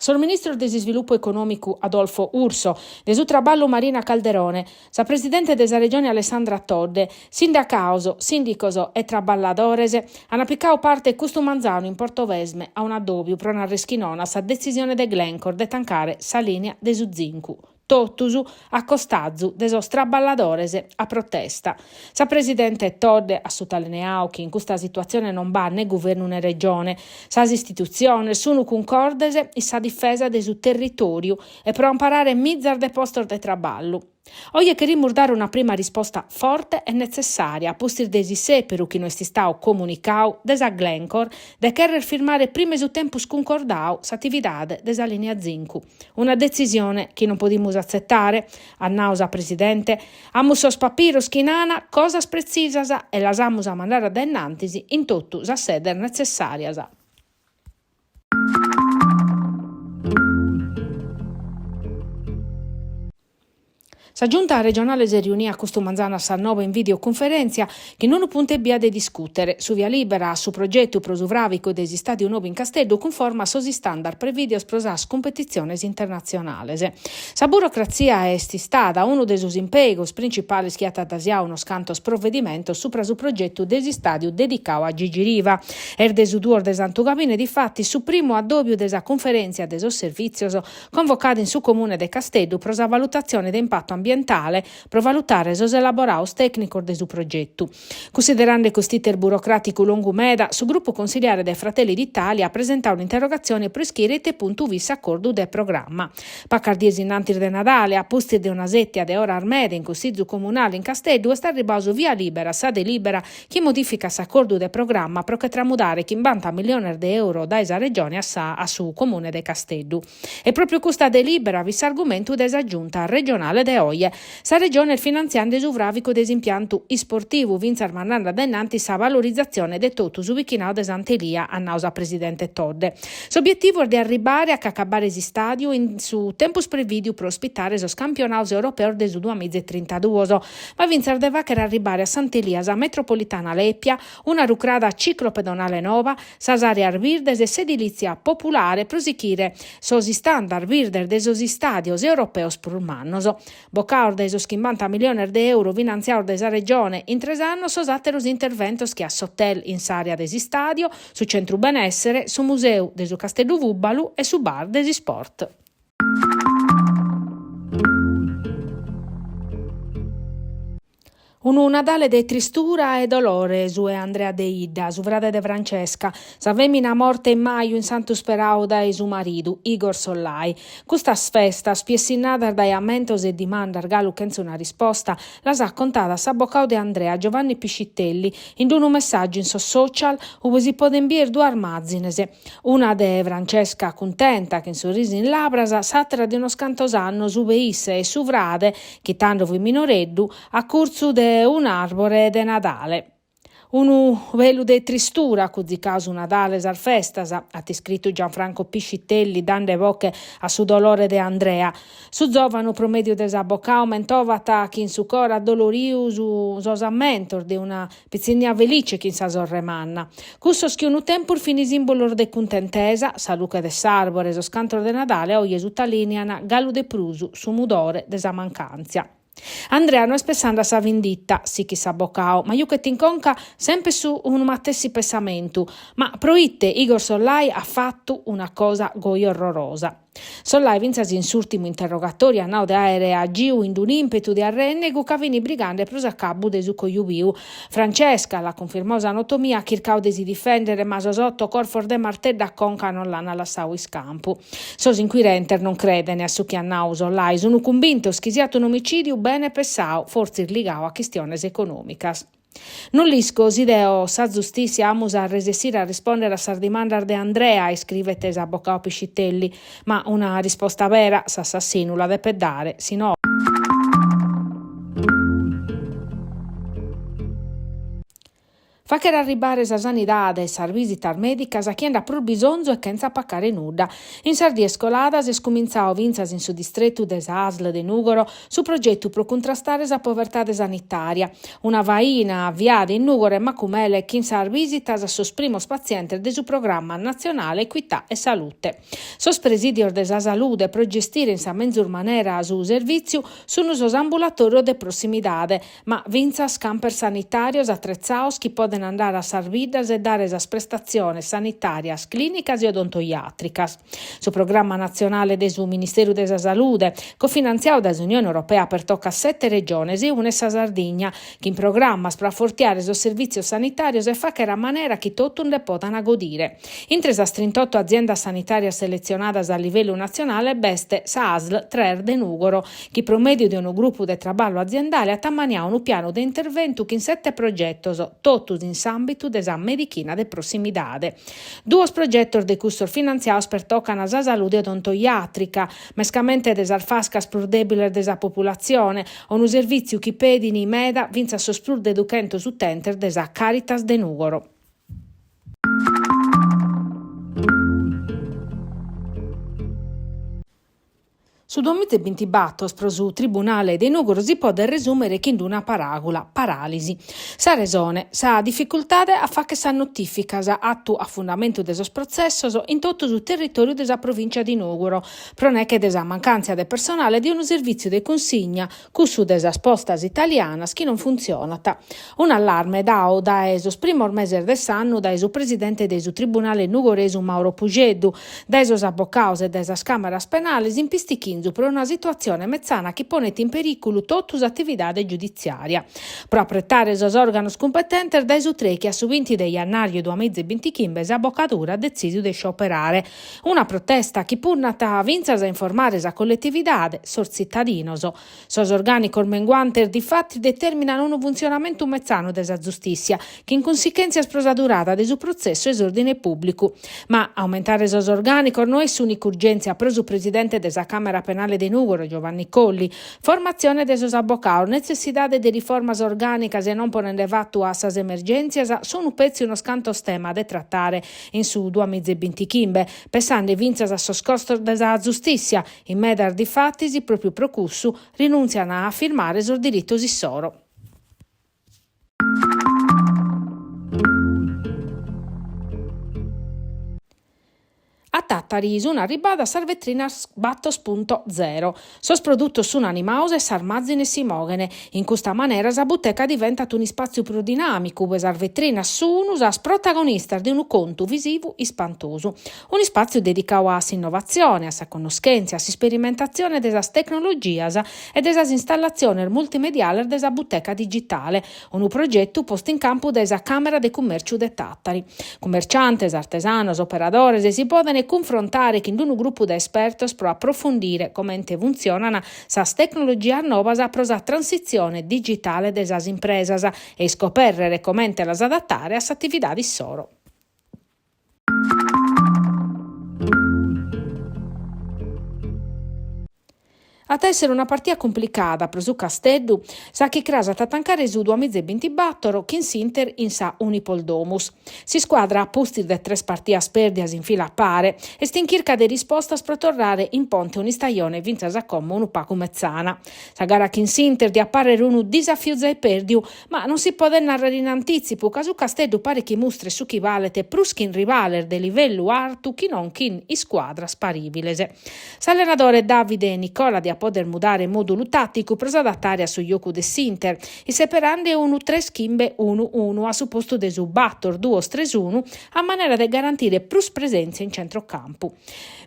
Sos ministros de s'Isvilupu Econòmicu Adolfo Urso, de su Traballu Marina Calderone, sa presidente de sa Regione Alessandra Todde, sindacaos, sìndicos e traballadores ant picau parte custu manzanu in Portovesme a un'addòbiu pro narrer chi nono a sa detzisione de Glencore de tancare sa lìnia de su zincu. Totus a costazu de sos traballadores a protesta. Sa presidente Todde at sutalineau chi in custa situatzione non b'at ne guvernu ne regione. Sas istitutziones sunt cuncordes in sa difesa de su territòriu e pro amparare mizas de postos de traballu. Oje cherimus dare una prima risposta forte e netzessària a pustis de s'issèperu chi no est istau comunicau de sa Glencore de cherrer firmare prima 'e su tempus cuncordau s'atividade de sa lìnia zincu. Una detzisione chi non podimus atzetare, at nau sa presidente, amus sos papiros chi nana cosas pretzisas e las amus a mandare a dae innantis in totu sas sedes netzessàrias. Sa Giunta regionale s'est riunia custu manzanu a sas noe in videocunferèntzia, chin unu puntu ebbia de discùtere, su via lìbera a su progetu pro su fràvicu de s'istàdiu nou in Casteddu cunforma a sos istandard prevìdios pro sas cumpetitziones internatzionales. Sa burocratzia est istada unu de sos impèigos principales chi at addasiadu unos cantos provedimentos subra su progetu de s'istàdiu dedicadu a Gigi Riva. Est de su duos de Santu Gabine difatis su primu addòbiu de sa cunferèntzia de sos servìtzios convocada in su Comune de Casteddu pro sa valutatzione de impatu ambientale pro valutare sos elaborados tècnicos de su progetu. Cunsiderende cust'iter burocràticu longu meda, su grupu consiliare de Fratelli d'Italia at presentadu un'interrogatzione pro ischire ite puntu fit s'acordu de programma. Pacas dies in antis de Nadale, a pustis de una sètia de oras meda in Cussizu Comunale in Casteddu, est arribadu su via lìbera a sa delìbera chi modìficat s'acordu de programma pro che tramudare chimbanta milliones de euro dae sa Regione a sa a su Comune de Casteddu. E pròpiu custa delìbera fit s'argumentu de sa Giunta regionale de oje. Sa Regione est finantziende su fràvicu de s'impiantu isportivu, fintzas mandende a dae innantis sa valorizatzione de totu su bichinadu de Sant'Elia, at nadu sa presidente Todde. S'obietivu est de arribare a ch'acabare s'istàdiu in su tempus prevìdiu pro ospitare sos campionados europeos de su duamiza e trintaduos. ma fintzas de fàghere arribbare a Sant'Elia sa metropolitana lèpia, una rucrada ciclopedonale noba, sas àreas birdes e s'edilìtzia populare pro sichire sos istandard birdes de sos istàdios europeos prus mannos. Bocados dae sos chimbanta milliones de euro finantziados dae sa Regione in tres annos sos àteros interventos che a s'hotel in s'àrea de s'istàdio, su centru benèssere, su museu de su Casteddu Fùbalu e su bar de s'isport. Unu Nadale de tristura e dolore su 'e Andrea Deidda, su frade de Francesca, sa fèmina morta in maju in Santu Sperau dae su maridu, Igor Sollai. Custas festas, piessinnadas dae ammentos e dimandas galu chentza una risposta, las at contadas s'abocadu de Andrea, Giovanni Piscitelli, in unu messàgiu in sos social ue si podent bier duas màzines, Una de Francesca cuntenta, chin su risu in labras, s'àtera de unos cantos annos ube isse e su frade, chi tando fit minoreddu, a curtzu de un'àrbore de Nadale. Unu velu de tristura at cuzicadu su Nadale e sas festas, at iscritu Gianfranco Piscitelli dande boche a su dolore de Andrea. Su zòvanu pro mèdiu de s'abocadu mentovat chin su coro addoloriu sos ammentos de una Pitzinnia felice chin sa sorre manna. Cussos chi unu tempus fin sìmbulos de cuntentesa, sa luche de s'àrbore, sos cantos de Nadale oje sutalìnian galu de prus su mudore de sa mancàntzia. Andrea no est pessande a sa vindita, sichit s'abocadu, ma juchet in conca semper su unu matessi pessamentu, ma proite Igor Sollai at fatu una cosa goi orrorosa? Sollai fintzas in s'ùrtimu interrogatòriu at nau de àere agiu in un'ìmpetu de arrennegu ca fit brigande pro s'acabu de su cojubiu. Francesca, l'at cunfirmau sa notomia, at chircau de si difèndere ma sos oto corfos de marteddu a conca non l'ant lassau iscampu. Sos incuirentes non credent a su chi at nau Sollai, sunt cumbintos chi siat un'omicìdiu bene pessau, fortzis ligau a chistiones econòmicas. Non l'isco si deo o sa zustìssia amus a resessire a rispòndere a sas dimandas de Andrea, iscrivet s'abocadu Piscitelli, ma una risposta bera s'assassinu la depet dare, si no. Fàchere arribare sa sanidade e sas bìsitas mèdicas a chie nd'at prus bisonzu e chentza pacare nudda. In sas dies coladas est cumintzadu fintzas in su distretu de sa ASL de Nùgoro su progetu pro cuntrastare sa povertade sanitària, una faina aviada in Nùgoro e Macumele chin sas bìsitas a sos primos patzientes de su programma natzionale Equità e Salute. Sos presìdios de sa salude pro gestire in sa menzus manera su servìtziu sunt sos ambulatòrios de prossimidade, ma fintzas camper sanitàrios atretzados chi podent andare a sas biddas e dare sas prestatziones sanitàrias clìnicas e odontoiàtricas. Su programma natzionale de su Ministeru de sa Salude, cofinantziadu dae s'Unione Europea pertocat sete regiones e una est sa Sardigna, chin programmas pro afortiare sos servìtzios sanitàrios e fàghere a manera chi totu nde podant godire. Intre sas trintoto aziendas sanitàrias seletzionadas a livellu natzionale b'est sa ASL tres de Nùgoro, chi pro mèdiu de unu grupu de traballu aziendale at ammaniadu unu pianu de interventu chin sete progetos, totus in s'àmbitu de sa medichina de prossimidade. Duos progetos de cussos finantziados pertocan sa salude odontoiàtrica, mescamente de sas fascas prus dèbiles de sa populatzione, unu servìtziu chi pedin meda fintzas sos prus de duchentos utentes de sa Caritas de Nùgoro. Su duamiza e bintibator pro su Tribunale de Nùgoro si podet resùmere chin d'una paràgula, paràlisi. Sa resone, sa dificultade a fàghere sas notìficas, atu a fundamentu de sos protzessos, in totu su territòriu de sa provìncia de Nùgoro, pro neche de sa mancàntzia de personale de unu servìtziu de cunsigna, cussu de sas postas italianas chi non funtzionat. Un'allarme dadu dae sos primos meses de s'annu dae su presidente de su Tribunale nugoresu Mauro Pusceddu, dae sos abocados e dae sas càmeras penales in pistichinzu pro una situatzione metzana chi ponet in perìculu totu s'atividade giuditziària. Pro apretare sos òrganos cumpetentes dae su trèichi a su binti de jannàriu duamiza e bintichimbe s'abocadura at detzisu de iscioperare. Una protesta chi punnat fintzas a informare sa colletividade, sos tzitadinos. Sos orgànicos menguantes difatis determinan unu funtzionamentu metzanu de sa zustìssia, chin cunsichèntzias pro sa durada de su protzessu e s'òrdine pùblicu. Ma aumentare sos orgànicos no est s'ùnica urgèntzia pro su presidente de sa Càmera Penale de Nùgoro, Giovanni Colli. Formatzione de sos abocados, netzessidade de riformas orgànicas e non ponende fatu a sas emergèntzias sunt petzi unos cantos temas de tratare in su duamiza e bintichimbe, pessende fintzas a sos costos de sa zustìssia, in medas difatis, pròpiu pro cussu, rinùntzian a afirmare sos diritos issoro. A Tàtari sun arribadas sas vetrinas bator punto zero. Sos produtos sun animados e sas màzines si moghen. In custa manera sa buteca diventat un'ispàtziu prus dinàmicu, ue sas vetrinas sun sas protagonistas de unu contu visivu ispantosu. Un'ispàtziu dedicadu a s'innovatzione, a sa connoschèntzia, a s'isperimentatzione de sas tecnologias e de sas installatziones multimediales de sa buteca digitale, unu progetu postu in campu dae sa Càmera de Cummèrciu de Tàtari. Cummerciantes, artesanos, operadores si podent cunfrontare chin unu grupu de espertos pro aprofundire comente funtzionant sas tecnologias novas pro sa transitzione digitale de sas impresas e iscopèrrere comente las adatare a s'atividade issoro. At a èssere una partida cumplicada pro su Casteddu, sa chi cras at a tancare su duamiza e bintibator chin s'Inter in sa Unipol Domus. S'iscuadra, a pustis de tres partidas pèrdias in fila a pare, est in chirca de rispostas pro torrare in ponte un'istajone fintzas a como unu pagu metzana. Sa gara chin s'Inter diat pàrrere unu disafiu zai pèrdiu, Ma non si podet nàrrere in antìtzipu ca su Casteddu paret chi mustret su chi balet prus chin rivales de livellu artu chi non chin iscuadras parìviles. S'allenadore Davide Nicola diat pòdere mudare mòdulu tàticu pro s'adatare a su jocu de s'Inter, isseperende unu tres chimbe unu unu a su postu de su bator duos tres unu a manera de garantire prus presèntzia in centrocampu.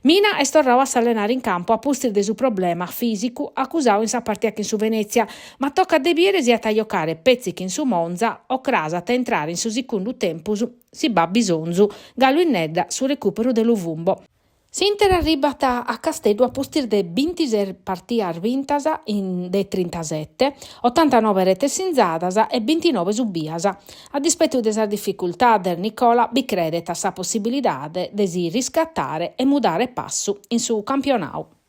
Mina est torradu a s'allenare in campu a pustis de su problema fìsicu acusadu in sa partida chin su Venezia, ma tocat de bìere si at a jocare petzi chin su Monza o cras at a intrare in su sicundu tempus, si b'at bisonzu. Galu innedda su recùperu de Luvumbo. S'Inter arribat a Casteddu a pustis de bintises partidas bintas in de trintasete, otantanoe retes sinzadas e bintinoe subias. A dispetu de sas dificultades Nicola bi credet a sa possibilidade de si riscatare e mudare passu in su campionadu.